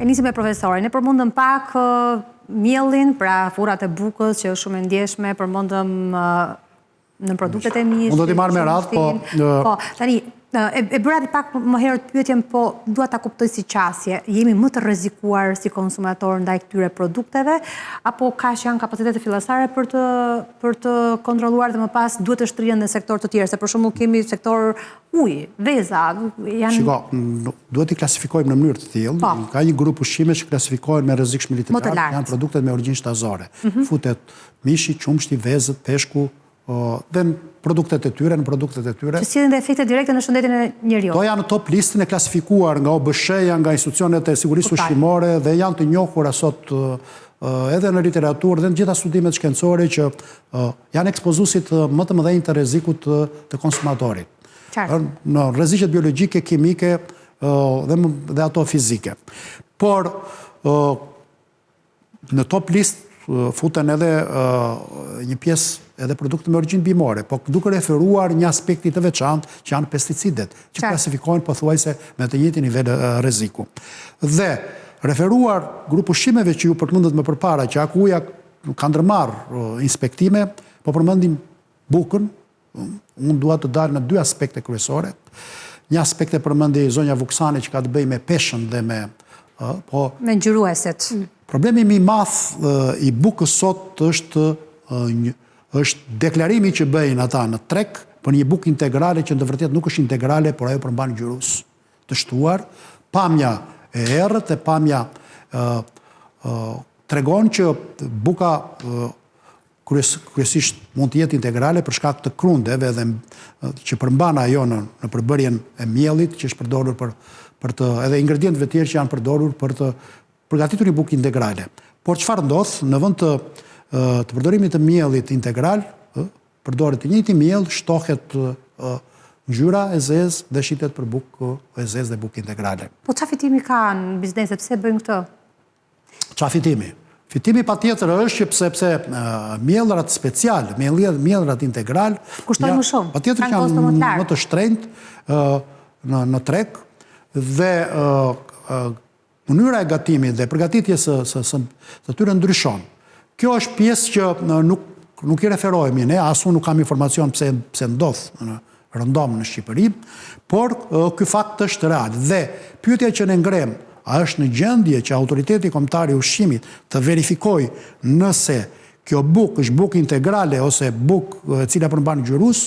E nisim me profesorin. Ne përmendëm pak miellin, pra furrat e bukës që është shumë e ndjeshme, përmendëm nënproduktet e mishit. Unë do t'i marr me radhë, po... Po, tani, e bëra dhe pak më herët pyetjen, po dua ta kuptoj si qasje. Jemi më të rrezikuar si konsumator ndaj këtyre produkteve, apo kaq janë kapacitetet fillestare për të, për të kontrolluar dhe më pas duhet të shtrihen në sektorë të tjerë, se për shembull kemi sektor uji, veza, janë... Shiko, duhet t'i klasifikojmë në mënyrë të tillë. Po. Ka një grup ushqimesh që klasifikohen me rrezikshmëri të lartë, janë produktet me origjinë shtazore. Mhm. Futet mishi, qumështi, vezët, peshku, dhe produktet e tyre, nënproduktet e tyre. Që sjellin dhe efekte direkte në shëndetin e njeriut. Këto janë në top listën e klasifikuar nga OBSH-ja, nga institucionet e sigurisë ushqimore dhe janë të njohura sot edhe në literaturë dhe në gjitha studimet shkencore që janë ekspozuesit më të mëdhenj të rrezikut të konsumatorit. Në rreziqet biologjike, kimike dhe dhe ato fizike. Por Në top list futen edhe një pjesë edhe produkte me origjinë bimore, po duke referuar një aspekti të veçantë që janë pesticidet, që klasifikohen pothuajse me të njëjtin nivel rreziku. Dhe referuar grup ushqimeve që ju përmendët më përpara, që AKU-ja ka ndërmarrë inspektime, po përmendim bukën, Unë dua të dal në dy aspekte kryesore. Një aspekt e përmendi zonja Vuksani që ka të bëjë me peshën dhe me po me ngjyruesit. Problemi më i madh i bukës sot është një është deklarimi që bëjnë ata në treg për një bukë integrale që në të vërtetë nuk është integrale, por ajo përmban ngjyrues të shtuar. Pamja e errët dhe pamja tregon që buka kryesisht mund të jetë integrale për shkak të krundeve dhe që përmban ajo në në përbërjen e miellit që është përdorur për për të edhe ingredientëve të tjerë që janë përdorur për të përgatitur një bukë integrale. Por çfarë ndodh në vend të të përdorimit të miellit integral, përdoret i njëjti miell, shtohet ngjyra e zezë dhe shitet për bukë e zezë dhe bukë integrale. Po ça fitimi kanë bizneset, pse bëjnë këtë? Ça fitimi? Fitimi patjetër është që sepse miellrat special, miellrat integral, kushtojnë më shumë. Patjetër që janë më të shtrenjtë në në treg dhe mënyra e gatimit dhe përgatitjes së së së të tyre ndryshon. Kjo është pjesë që nuk nuk i referohemi ne, as unë nuk kam informacion pse pse ndodh në rëndom në Shqipëri, por ky fakt është real. Dhe pyetja që ne ngremë, a është në gjendje që Autoriteti Kombëtar i Ushqimit të verifikojë nëse kjo bukë është bukë integrale ose bukë e cila përmban ngjyrues?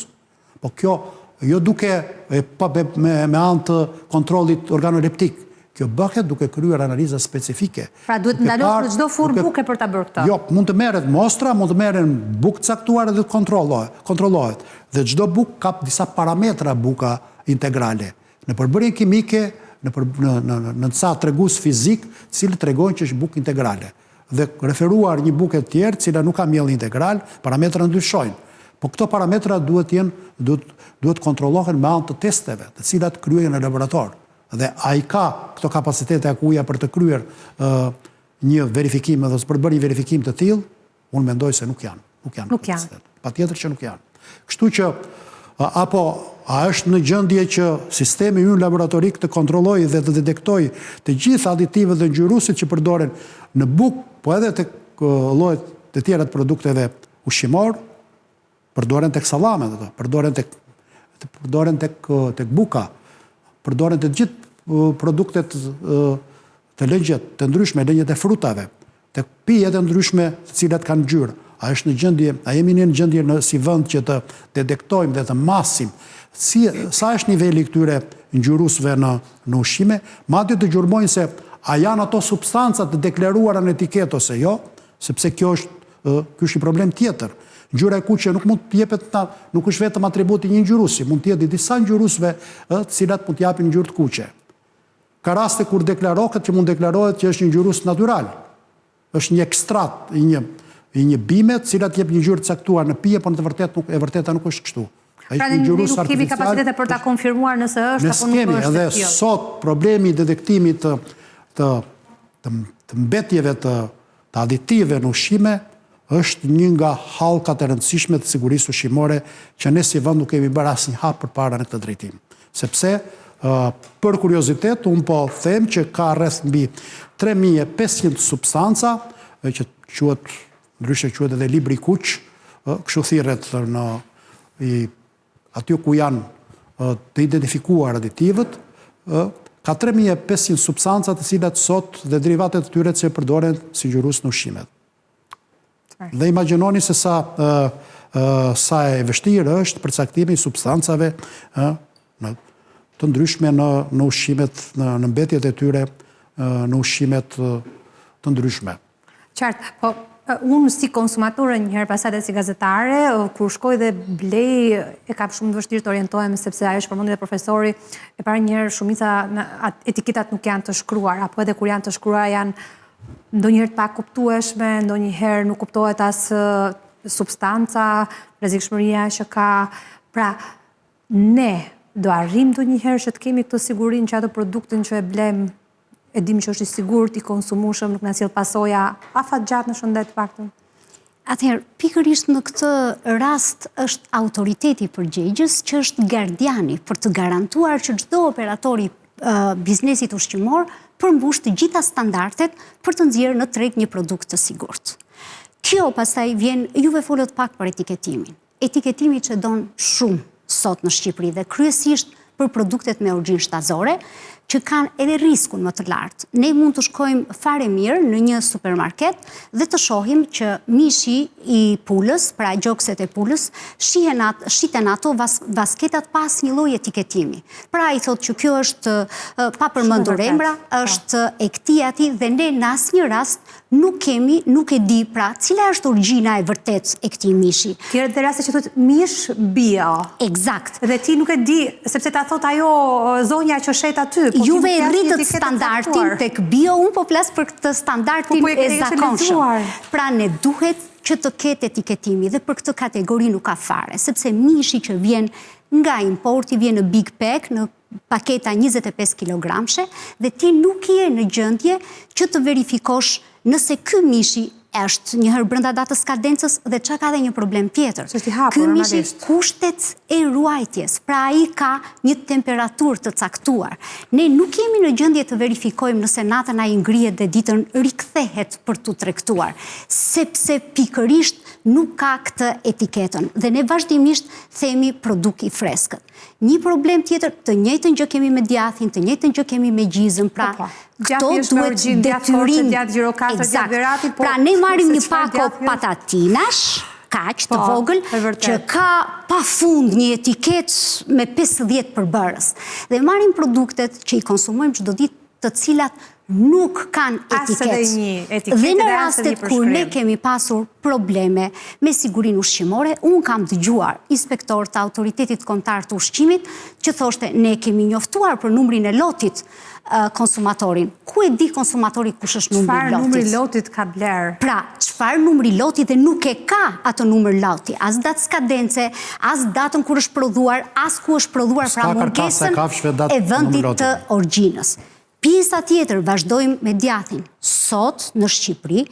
Po kjo jo duke e pa me, me anë të kontrollit organoleptik, kjo bëhet duke kryer analiza specifike. Pra duhet të ndalosh në çdo furrë buke për ta bërë këtë. Jo, mund të merret mostra, mund të merren bukë të caktuara dhe të kontrollohet, kontrollohet. Dhe çdo bukë ka disa parametra buka integrale. Në përbërjen kimike, në për, në në në, në ca tregues fizik, të cilët tregojnë që është bukë integrale. Dhe referuar një buke të tjerë, cila nuk ka miell integral, parametrat ndryshojnë. Po këto parametra duhet të jenë duhet duhet kontrollohen me anë të testeve, të cilat kryhen në laborator. Dhe a i ka këto kapacitete AKU-ja për të kryer një verifikim edhe për të bërë një verifikim të tillë? Unë mendoj se nuk janë. Nuk janë. Nuk janë. Patjetër që nuk janë. Kështu që apo a është në gjendje që sistemi ynë laboratorik të kontrollojë dhe të detektojë të gjithë aditivët dhe ngjyruesit që përdoren në bukë, po edhe tek llojet e tjera të produkteve ushqimor, përdoren tek sallamet ato, përdoren tek përdoren tek tek buka, përdoren te gjithë produktet të lëngjet të ndryshme, lëngjet e frutave, tek pijet e ndryshme të cilat kanë ngjyrë. A është në gjendje, a jemi ne në gjendje në si vend që të detektojmë dhe të masim si sa është niveli i këtyre ngjyruesve në në ushqime, madje të gjurmojnë se a janë ato substanca të deklaruara në etiketë ose jo, sepse kjo është Ky është një problem tjetër. Ngjyra e kuqe nuk mund të jepet ta, nuk është vetëm atribut i një ngjyruesi, mund të jetë i disa ngjyruesve, ë, të cilat mund të japin ngjyrë të kuqe. Ka raste kur deklarohet që mund deklarohet që është një ngjyrues natyral. Është një ekstrakt i një i një bime, të cilat jep një ngjyrë të caktuar në pije, por në të vërtetë nuk e vërteta nuk është kështu. Ai pra ne nuk kemi kapacitete për ta konfirmuar nëse është apo nuk është e tillë. Edhe sot problemi i detektimit të të të, të mbetjeve të të aditivëve në ushqime është një nga hallkat e rëndësishme të sigurisë ushqimore që ne si vend nuk kemi bërë asnjë hap përpara në këtë drejtim. Sepse, për kuriozitet, unë po them që ka rreth mbi 3500 substanca, që quhet, ndryshe quhet edhe libri i kuq, kështu thirret në i aty ku janë të identifikuar aditivët, ka 3500 substanca të cilat sot dhe derivatet e tyre që përdoren si ngjyrues në ushqimet. Dhe imagjinoni se sa sa e vështirë është përcaktimi i substancave në të ndryshme në në ushqimet, në në mbetjet e tyre në ushqimet të ndryshme. Qartë, po unë si konsumatore një herë pastaj dhe si gazetare, kur shkoj dhe blej, e kam shumë të vështirë të orientohem sepse ajo që përmendi dhe profesori, e para një herë shumica etiketat nuk janë të shkruara, apo edhe kur janë të shkruara janë ndonjëherë të pakuptueshme, ndonjëherë nuk kuptohet as substanca, rrezikshmëria që ka. Pra, ne do arrijmë ndonjëherë që të kemi këtë sigurinë që atë produktin që e blejmë e dimë që është i sigurt, i konsumueshëm, nuk na sjell pasoja afatgjatë në shëndet të paktën. Atëherë, pikërisht në këtë rast është autoriteti përgjegjës që është gardiani për të garantuar që çdo operator i biznesit ushqimor përmbush të gjitha standardet për të nxjerrë në treg një produkt të sigurt. Kjo pastaj vjen, juve folët pak për etiketimin. Etiketimi çedon shumë sot në Shqipëri dhe kryesisht për produktet me origjinë shtazore, që kanë edhe riskun më të lartë. Ne mund të shkojmë fare mirë në një supermarket dhe të shohim që mishi i pulës, pra gjokset e pulës, shihen at, shiten ato vas, vasketat pa asnjë lloj etiketimi. Pra ai thotë që kjo është pa përmendur emra, po. është e këtij atij dhe ne në asnjë rast Nuk kemi, nuk e di, pra, cila është origjina e vërtetë e këtij mishi. Ke edhe raste që thotë mish bio. Ekzakt. Dhe ti nuk e di, sepse ta thotë ajo zonja që shet aty, po ti Juve e rritët standardin tek bio, unë po flas për këtë standardin po, po e zakonshëm. Pra ne duhet që të ketë etiketimi dhe për këtë kategori nuk ka fare, sepse mishi që vjen nga importi vjen në big pack, në paketa 25 kilogramshe dhe ti nuk je në gjendje që të verifikosh nëse ky mishi është një herë brenda datës skadencës dhe ça ka dhe një problem tjetër. Ky mishi kushtet e ruajtjes, pra ai ka një temperaturë të caktuar. Ne nuk jemi në gjendje të verifikojmë nëse natën ai ngrihet dhe ditën rikthehet për t'u tregtuar, sepse pikërisht nuk ka këtë etiketën dhe ne vazhdimisht themi produkt i freskët. Një problem tjetër, të njëjtën gjë kemi me djathin, të njëjtën gjë kemi me gjizën, pra po, po. këto duhet detyrim. Ekzakt. Po, pra ne marrim një pako patatinash, kaq të vogël, që ka pa fund një etiketë me 50 përbërës. Dhe marrim produktet që i konsumojmë çdo ditë të cilat nuk kanë etiketë. Dhe në rastet kur ne kemi pasur probleme me sigurinë ushqimore, unë kam dëgjuar inspektorë të Autoritetit Kombëtar të Ushqimit që thoshte ne kemi njoftuar për numrin e lotit konsumatorin. Ku e di konsumatori kush është numri i lotit? Çfarë numri lotit ka blerë? Pra, çfarë numri loti dhe nuk e ka atë numër loti, as datë skadence, as datën kur është prodhuar, as ku është prodhuar, pra mungesën e vendit të origjinës. Pjesa tjetër, vazhdojmë me djathin. Sot, në Shqipëri,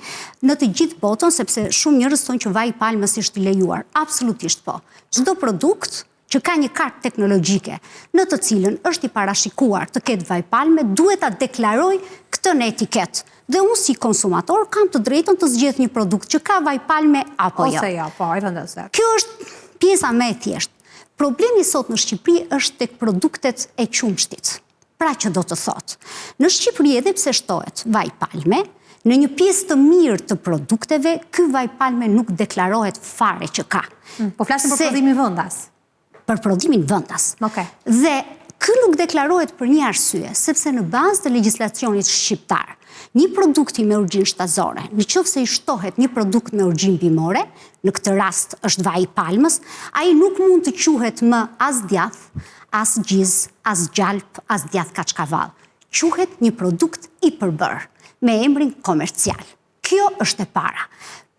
në të gjithë botën, sepse shumë njerëz thonë që vaji i palmës është i lejuar. Absolutisht po. Çdo produkt që ka një kartë teknologjike, në të cilën është i parashikuar të ketë vaj palme, duhet ta deklarojë këtë në etiketë. Dhe unë si konsumator kam të drejtën të zgjedh një produkt që ka vaj palme apo jo. Ose jo, po, e vendose. Kjo është pjesa më e thjeshtë. Problemi sot në Shqipëri është tek produktet e qumështit. Pra që do të thotë, në Shqipëri edhe pse shtohet vaj palme, në një pjesë të mirë të produkteve, ky vaj palme nuk deklarohet fare që ka. Mm, po flasim për prodhimin vendas. Për prodhimin vendas. Okay. Dhe ky nuk deklarohet për një arsye, sepse në bazë të legjislacionit shqiptar, një produkti me origjinë shtazore, në qoftë se i shtohet një produkt me origjinë bimore, në këtë rast është vaji i palmës, ai nuk mund të quhet më as djath, as gjizë, as gjalpë, as djathë kaçkavall. Quhet një produkt i përbërë, me emrin komercial. Kjo është e para.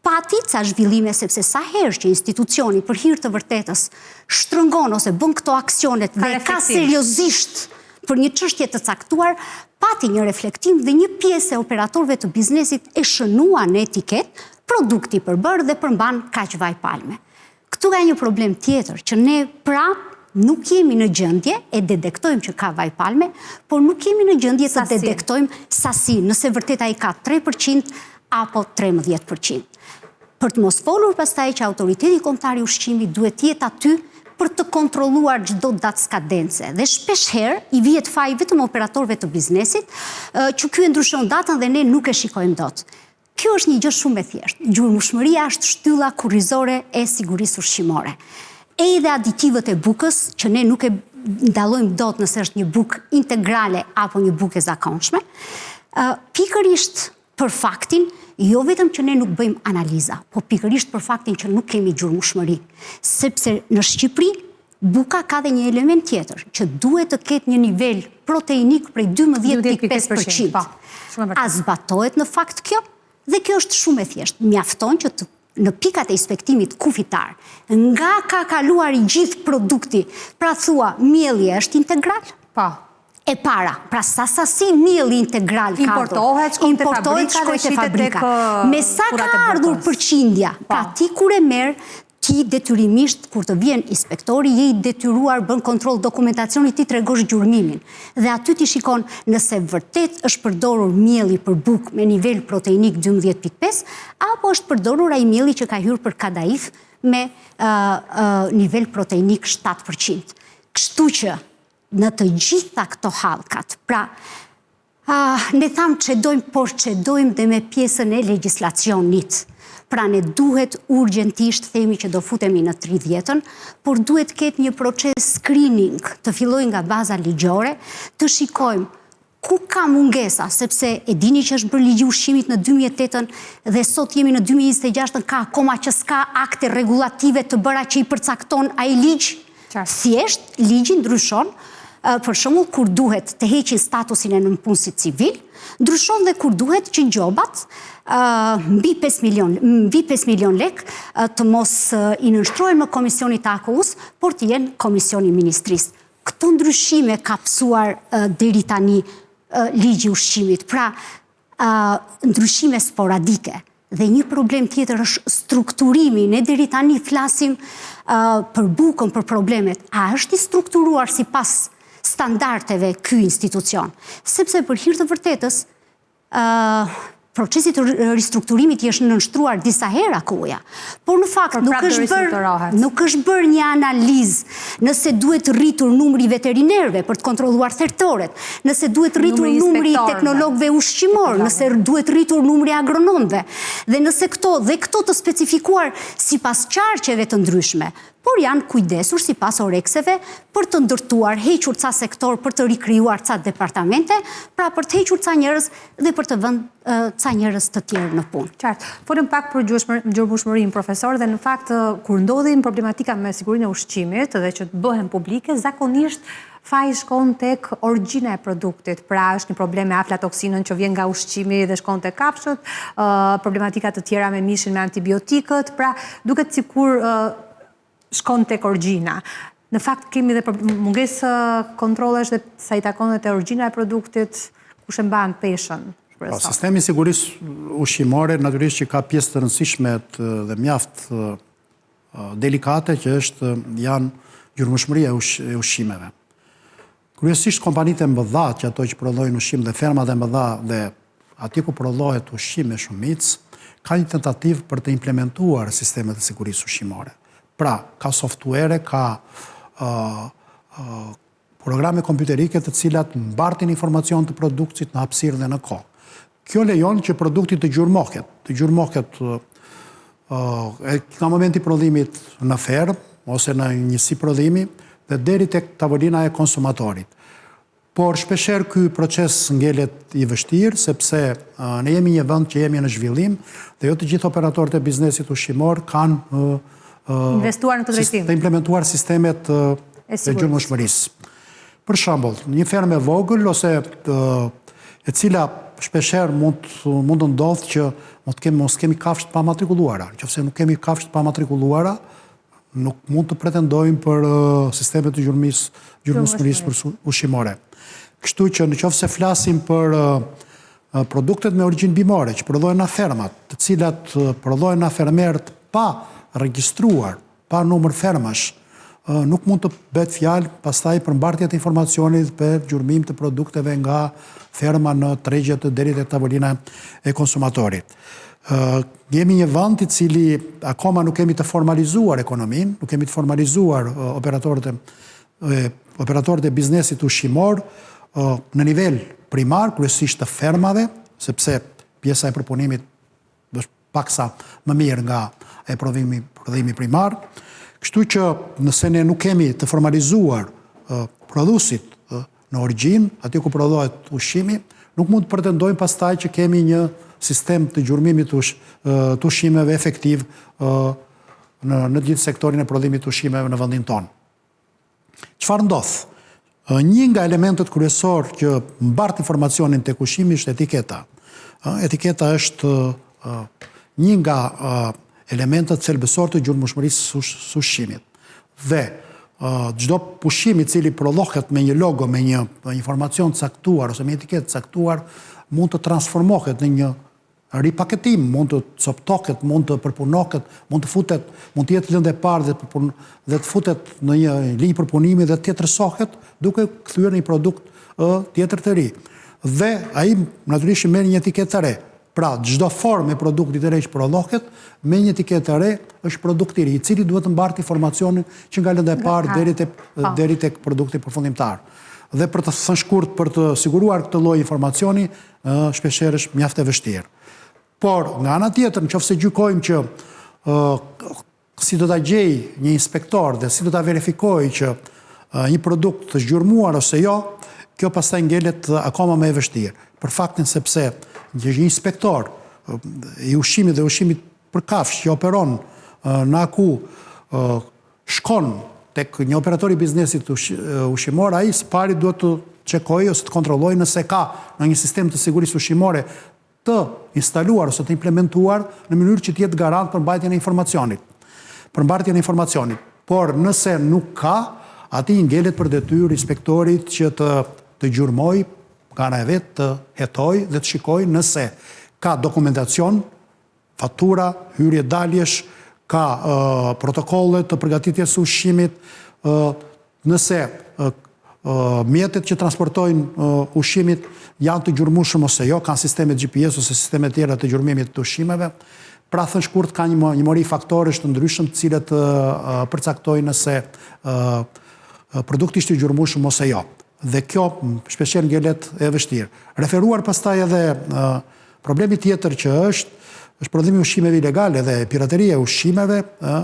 Pati ca zhvillime sepse sa herë që institucioni për hir të vërtetës shtrëngon ose bën këto aksionet dhe ka seriozisht për një çështje të caktuar, pati një reflektim dhe një pjesë e operatorëve të biznesit e shënuan në etiketë produkt i përbërë dhe përmban kaq vaj palme. Këtu ka një problem tjetër që ne prapë Nuk jemi në gjendje, e detektojmë që ka vaj palme, por nuk jemi në gjendje të detektojmë sasinë, nëse vërtet ai ka 3% apo 13%. Për të mos folur pastaj që Autoriteti Kombëtar i Ushqimit duhet të jetë aty për të kontrolluar çdo datë skadence dhe shpeshherë i vihet faji vetëm operatorëve të biznesit që ky e ndryshon datën dhe ne nuk e shikojmë dot. Kjo është një gjë shumë e thjeshtë. Gjurmushmëria është shtylla kurrizore e sigurisë ushqimore. Edhe aditivët e bukës, që ne nuk e dallojmë dot nëse është një bukë integrale apo një bukë e zakonshme, pikërisht për faktin, jo vetëm që ne nuk bëjmë analiza, po pikërisht për faktin që nuk kemi gjurmushmëri. Sepse në Shqipëri, buka ka dhe një element tjetër, që duhet të ketë një nivel proteinik prej 12.5%. Po, A zbatohet në fakt kjo? Dhe kjo është shumë e thjeshtë. Mjafton që të në pikat e inspektimit kufitar, nga ka kaluar i gjithë produkti, pra thua, mielli është integral? Po. E para, pra sa sasi mielli integral ka ardhur? Importohet, shkon te fabrika dhe shitet tek Me sa ka ardhur përqindja? Po. Pra ti kur e merr, ti detyrimisht kur të vjen inspektori, je i detyruar bën kontroll dokumentacioni ti tregosh gjurmimin. Dhe aty ti shikon nëse vërtet është përdorur mielli për bukë me nivel proteinik 12.5, apo është përdorur ai mielli që ka hyrë për kadaif me nivel proteinik 7%. Kështu që në të gjitha këto hallkat. Pra, ne thamë çedojmë, por çedojmë dhe me pjesën e legjislacionit. Pra ne duhet urgjentisht themi që do futemi në 30-ën, por duhet ketë një proces screening të fillojë nga baza ligjore, të shikojmë ku ka mungesa, sepse e dini që është bërë ligji i ushqimit në 2008-ën dhe sot jemi në 2026-ën, ka akoma që s'ka akte rregullative të bëra që i përcakton ai ligj. Thjesht, ligji ndryshon, për shembull kur duhet të heqin statusin e nëpunësit civil, ndryshon dhe kur duhet që gjobat mbi 5 milion, mbi 5 milion lek të mos i nënshtrohen më komisionit të AKU-së, por të jenë komisioni i ministrisë. Këto ndryshime ka pësuar deri tani ligji i ushqimit. Pra, ndryshime sporadike. Dhe një problem tjetër është strukturimi. Ne deri tani flasim për bukën, për problemet. A është i strukturuar sipas standardeve ky institucion? Sepse për hir të vërtetës, procesit të ristrukturimit i është nënshtruar disa herë AKU-ja. Por në fakt nuk është bërë nuk është bërë një analizë nëse duhet rritur numri i veterinerëve për të kontrolluar thertoret, nëse duhet rritur numri i teknologëve ushqimorë, nëse duhet rritur numri i agronomëve. Dhe nëse këto dhe këto të specifikuar sipas qarqeve të ndryshme, por janë kujdesur sipas orekseve për të ndërtuar, hequr ca sektorë, për të rikrijuar ca departamente, pra për të hequr ca njerëz dhe për të vënë ca njerëz të tjerë në punë. Qartë. Folëm pak për gjurmueshmërinë, profesor, dhe në fakt kur ndodhin problematika me sigurinë e ushqimit dhe që bëhen publike, zakonisht faji shkon tek origjina e produktit. Pra është një problem me aflatoksinën që vjen nga ushqimi dhe shkon tek kafshët, problematika të tjera me mishin, me antibiotikët, pra duket sikur shkon tek origjina. Në fakt kemi dhe mungesë kontrollesh dhe sa i takon te origjina e produktit, kush e mban peshën? Po, sistemi i sigurisë ushqimore natyrisht që ka pjesë të rëndësishme dhe mjaft delikate që është janë gjurmueshmëria e ushqimeve. Kryesisht kompanitë e mëdha, që ato që prodhojnë ushqim dhe fermat e mëdha dhe atje ku prodhohet ushqim me shumicë, ka një tentativë për të implementuar sistemet e sigurisë ushqimore. Pra, ka softuere, ka programe kompjuterike të cilat mbartin informacion të produktit në hapësirë dhe në kohë. Kjo lejon që produkti të gjurmohet, të gjurmohet nga momenti i prodhimit në fermë ose në njësi prodhimi dhe deri tek tavolina e konsumatorit. Por shpeshherë ky proces ngelet i vështirë sepse ne jemi një vend që jemi në zhvillim dhe jo të gjithë operatorët e biznesit ushqimor kanë investuar në këtë drejtim. Të implementuar sistemet e gjurmueshmërisë. Për shembull, një fermë e vogël ose e cila shpeshherë mund mund të ndodhë që mund të kemi mos kemi kafshë të pamatrikulluara. Nëse nuk kemi kafshë të pamatrikulluara, nuk mund të pretendojmë për sisteme të gjurmisë, gjurmueshmërisë për ushqimore. Kështu që në qoftë se flasim për produktet me origjinë bimore që prodhohen nga fermat, të cilat prodhohen nga fermerë të pa regjistruar, pa numër fermash. nuk mund të bëhet fjalë pastaj për mbartje të informacionit për gjurmim të produkteve nga ferma në tregjet deri te tavolina e konsumatorit. Jemi një vend i cili akoma nuk kemi të formalizuar ekonominë, nuk kemi të formalizuar operatorët e operatorët e biznesit ushqimor në nivel primar, kryesisht të fermave, sepse pjesa e përpunimit është paksa më mirë nga e prodhimi, prodhimi primar. Kështu që nëse ne nuk kemi të formalizuar prodhuesit në origjinë, aty ku prodhohet ushqimi, nuk mund të pretendojmë pastaj që kemi një sistem të gjurmimit të, ush, të ushqimeve efektiv në, në gjithë sektorin e prodhimit të ushqimeve në vendin tonë. Çfarë ndodh? Një nga elementët kryesorë që mbart informacionin tek ushqimi është etiketa. Etiketa është një nga elementët thelbësorë të gjurmueshmërisë së ushqimit. Dhe çdo ushqim i cili prodhohet me një logo, me një informacion të caktuar ose me etiketë të caktuar, mund të transformohet në një Ripaketim, mund të copëtohet, mund të përpunohet, mund të futet, mund të jetë lëndë e parë dhe të përpun, dhe të futet në një linjë përpunimi dhe të tjetërsohet duke kthyer në një produkt ë tjetër të ri. Dhe ai natyrisht merr një etiketë të re. Pra, çdo formë e produktit të re që prodhohet me një etiketë të re është produkt i ri, i cili duhet të mbartë informacionin që nga lënda e parë deri te po. deri tek produkti përfundimtar. Dhe për të thënë shkurt, për të siguruar këtë lloj informacioni, shpeshherë është mjaft e vështirë. Por, nga ana tjetër, në qoftë se gjykojmë që si do ta gjejë një inspektor dhe si do ta verifikojë që një produkt është gjurmuar ose jo, kjo pastaj ngelet akoma më e vështirë. Për faktin sepse një inspektor i ushqimit dhe ushqimit për kafshë që operon në AKU shkon tek një operator i biznesit ushqimor, ai së pari duhet të çekojë ose të kontrollojë nëse ka në një sistem të sigurisë ushqimore të instaluar ose të implementuar në mënyrë që të jetë garant për mbajtjen e informacionit. Për mbartjen e informacionit. Por nëse nuk ka, atij i ngelet për detyrë inspektorit që të të gjurmojë nga ana e vet, të hetojë dhe të shikojë nëse ka dokumentacion fatura, hyrje daljesh, ka protokolle të përgatitjes së ushqimit, nëse mjetet që transportojnë ushqimit janë të gjurmueshëm ose jo, kanë sisteme GPS ose sisteme tjera të gjurmimit të ushqimeve. Pra thënë shkurt ka një, një mori faktorësh të ndryshëm të cilët përcaktojnë nëse produkti është i gjurmueshëm ose jo. Dhe kjo shpeshherë ngelet e vështirë. Referuar pastaj edhe Problemi tjetër që është, është prodhimi i ushqimeve ilegale dhe pirateria e ushqimeve, ë,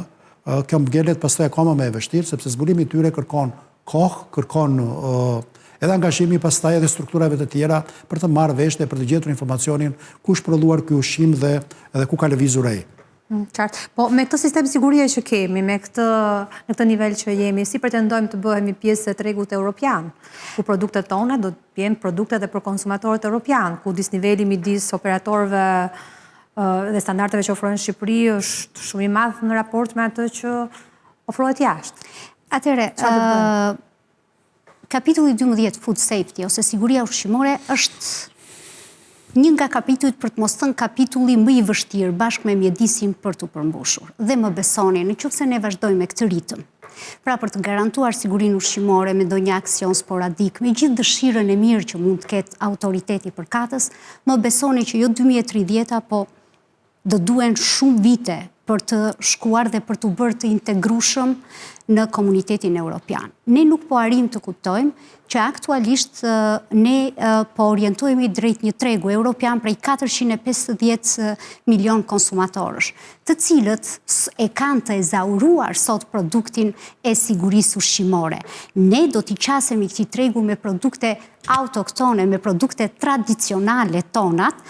kjo ngelet pastaj akoma më e vështirë, sepse zbulimi i tyre kërkon kohë, kërkon edhe angazhimi pastaj edhe strukturave të tjera për të marrë vesh dhe për të gjetur informacionin ku është prodhuar ky ushqim dhe edhe ku ka lëvizur ai. Mm, qartë. Po me këtë sistem sigurie që kemi, me këtë në këtë nivel që jemi, si pretendojmë të bëhemi pjesë e tregut europian, ku produktet tona do të jenë produkte dhe për konsumatorët europian, ku disniveli midis operatorëve dhe standardeve që ofrohen në Shqipëri është shumë i madh në raport me atë që ofrohet jashtë. Atëherë, Kapitulli 12 Food Safety ose siguria ushqimore është një nga kapitujt për të mos thënë kapitulli më i vështirë bashkë me mjedisin për t'u përmbushur. Dhe më besoni, në qoftë se ne vazhdojmë me këtë ritëm, pra për të garantuar sigurinë ushqimore me ndonjë aksion sporadik, me gjithë dëshirën e mirë që mund të ketë autoriteti përkatës, më besoni që jo 2030-a, po do duhen shumë vite për të shkuar dhe për t'u bërë të integrushëm në komunitetin europian. Ne nuk po arrijmë të kuptojmë që aktualisht ne po orientohemi drejt një tregu europian prej 450 milion konsumatorësh, të cilët e kanë të ezauruar sot produktin e sigurisë ushqimore. Ne do t'i qasemi këtij tregu me produkte autoktone, me produkte tradicionale tonat,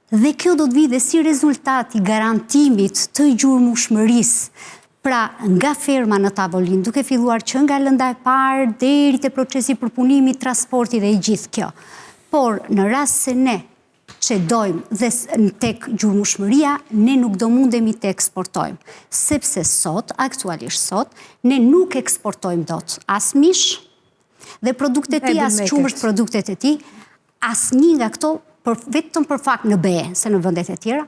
Dhe kjo do të vijë dhe si rezultat i garantimit të gjurmushmërisë, pra nga ferma në tavolinë, duke filluar që nga lënda e parë deri te procesi i përpunimit, transporti dhe e gjithë kjo. Por në rast se ne çedojmë dhe tek gjurmushmëria, ne nuk do mundemi të eksportojmë, sepse sot, aktualisht sot, ne nuk eksportojmë dot as mish dhe produktet e tij, as qumësht produktet e tij, Asnjë nga këto për, vetëm për fakt në BE, se në vendet e tjera,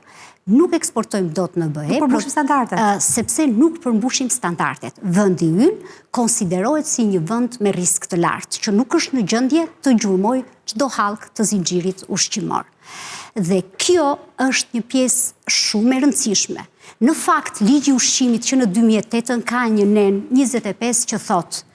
nuk eksportojmë dot në BE. Nuk përmbushim standardet. Sepse nuk përmbushim standardet. Vendi ynë konsiderohet si një vend me risk të lartë, që nuk është në gjendje të gjurmojë çdo hallkë të zinxhirit ushqimor. Dhe kjo është një pjesë shumë e rëndësishme. Në fakt, ligji i ushqimit që në 2008 ka një nen 25 që thotë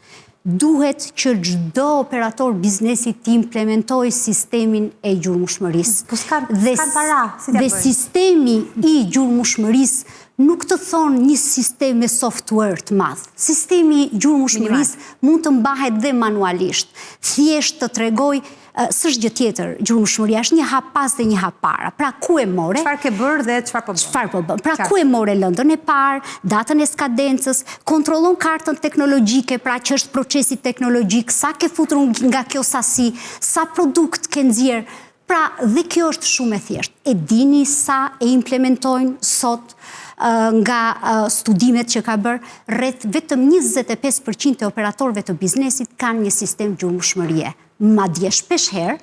duhet që çdo operator biznesi të implementojë sistemin e gjurmushmërisë. Po s'kanë para, si t'ia bëjnë? Dhe sistemi i gjurmushmërisë nuk të thonë një sistem me software të madh. Sistemi i gjurmushmërisë mund të mbahet dhe manualisht. Thjesht të tregojë S'është gjë tjetër, gjurmushmëria është një hap pas dhe një hap para. Pra ku e more? Çfarë ke bërë dhe çfarë po bën? Çfarë po bën? Pra ku e more lëndën e parë, datën e skadencës, kontrollon kartën teknologjike, pra që është procesi teknologjik, sa ke futur nga kjo sasi, sa produkt ke nxjerrë. Pra dhe kjo është shumë e thjeshtë. E dini sa e implementojnë sot nga studimet që ka bërë, rreth vetëm 25% e operatorëve të biznesit kanë një sistem gjurmushmërie. Madje shpeshherë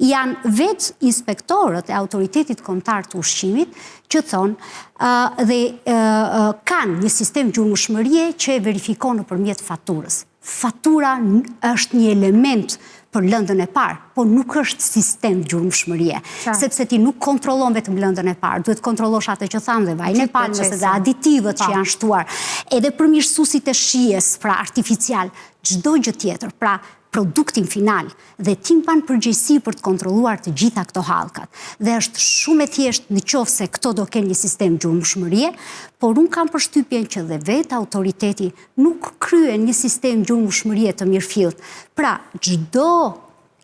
janë vetë inspektorët e Autoritetit Kombëtar të Ushqimit që thonë dhe kanë një sistem gjurmushmërie që e verifikon nëpërmjet faturës. Fatura është një element për lëndën e parë, po nuk është sistem gjurmushmërie, sepse ti nuk kontrollon vetëm lëndën e parë, duhet kontrollosh atë që thamë dhe vajin e palmës dhe aditivët që janë shtuar, edhe përmirësuesit e shijes, pra artificial, çdo gjë tjetër, pra produktin final dhe ti mban përgjegjësi për të kontrolluar të gjitha këto hallkat. Dhe është shumë e thjeshtë në qoftë se këto do kenë një sistem gjurmushmërie, por unë kam përshtypjen që dhe vetë autoriteti nuk kryen një sistem gjurmushmërie të mirëfilltë. Pra, çdo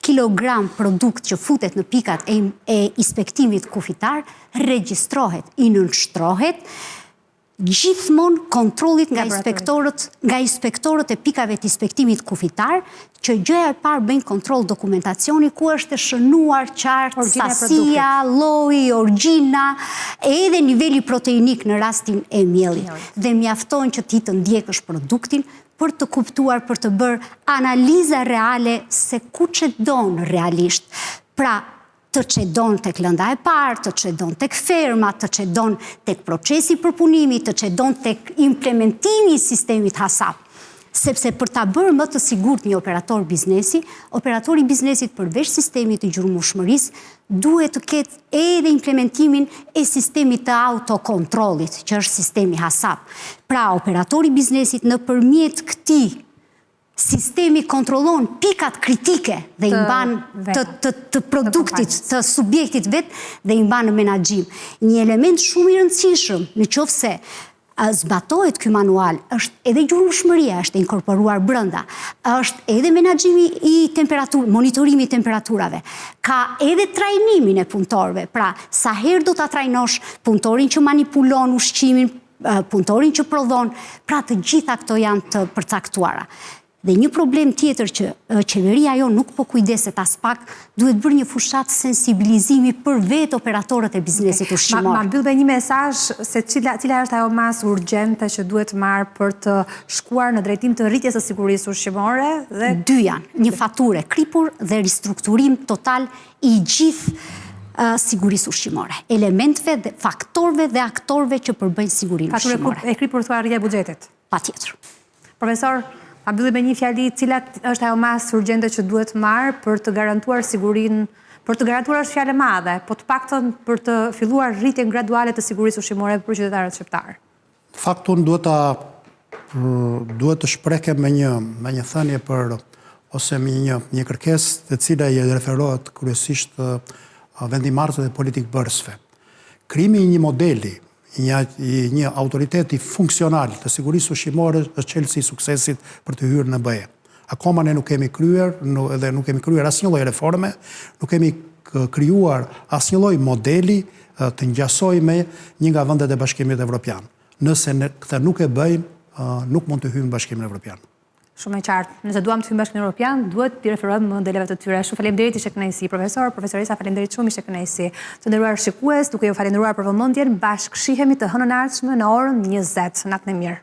kilogram produkt që futet në pikat e, e inspektimit kufitar, regjistrohet, i nënshtrohet, gjithmonë kontrollit nga inspektorët, nga inspektorët e pikave të inspektimit kufitar, që gjëja e parë bëjnë kontroll dokumentacioni ku është e shënuar qartë sasia, lloji, origjina, edhe niveli proteinik në rastin e miellit. Dhe mjafton që ti të ndjekësh produktin për të kuptuar, për të bërë analiza reale se ku çedon realisht. Pra, të çedon tek lënda e parë, të çedon tek ferma, të çedon tek procesi i përpunimit, të çedon tek implementimi i sistemit HACCP. Sepse për ta bërë më të sigurt një operator biznesi, operatori i biznesit përveç sistemit të gjurmushmërisë, duhet të ketë edhe implementimin e sistemit të autokontrollit, që është sistemi HACCP. Pra, operatori i biznesit nëpërmjet këtij Sistemi kontrollon pikat kritike dhe i mban të, të, të produktit, të subjektit vet dhe i mban në menaxhim. Një element shumë i rëndësishëm, në qoftë se zbatohet ky manual, është edhe gjurmushmëria, është inkorporuar brenda, është edhe menaxhimi i temperaturës, monitorimi i temperaturave, ka edhe trajnimin e punëtorëve, pra sa herë do ta trajnosh punëtorin që manipulon ushqimin, punëtorin që prodhon, pra të gjitha këto janë të përcaktuara. Dhe një problem tjetër që qeveria jonë nuk po kujdeset aspak, duhet bërë një fushatë sensibilizimi për vetë operatorët e biznesit ushqimor. Ma mbyll me një mesazh se cila, cila është ajo masë urgjente që duhet marrë për të shkuar në drejtim të rritjes së sigurisë ushqimore dhe dy janë, një faturë e kripur dhe ristrukturim total i gjithë sigurisë ushqimore, elementëve dhe faktorëve dhe aktorëve që përbëjnë sigurinë ushqimore. Faturë e kripur thua rritja e buxhetit? Patjetër. Profesor, ma mbylli me një fjali, cila është ajo masë urgjente që duhet marrë për të garantuar sigurinë, për të garantuar është fjalë e madhe, po të paktën për të filluar rritjen graduale të sigurisë ushqimore për qytetarët shqiptarë? Në fakt unë duhet ta duhet të shprehkem me një me një thënie për ose me një një kërkesë e cila i referohet kryesisht vendimmarrësve dhe politikëbërësve. Krijimi i një modeli, një i një autoriteti funksional të sigurisë ushqimore është çelësi i suksesit për të hyrë në BE. Akoma ne nuk kemi kryer dhe nuk kemi kryer asnjë lloj reforme, nuk kemi krijuar asnjë lloj modeli të ngjasojë me një nga vendet e Bashkimit Evropian. Nëse ne këtë nuk e bëjmë, nuk mund të hyjmë në Bashkimin Evropian. Shumë e qartë. Nëse duam të hyjmë në Bashkimin Evropian, duhet t'i referohemi modeleve të tyre. Shumë faleminderit, ishte kënaqësi profesor, profesoresa, faleminderit shumë, ishte kënaqësi. Të nderuar shikues, duke ju falënderuar për vëmendjen, bashkë shihemi të hënën e ardhshme në orën 20. Natën e mirë.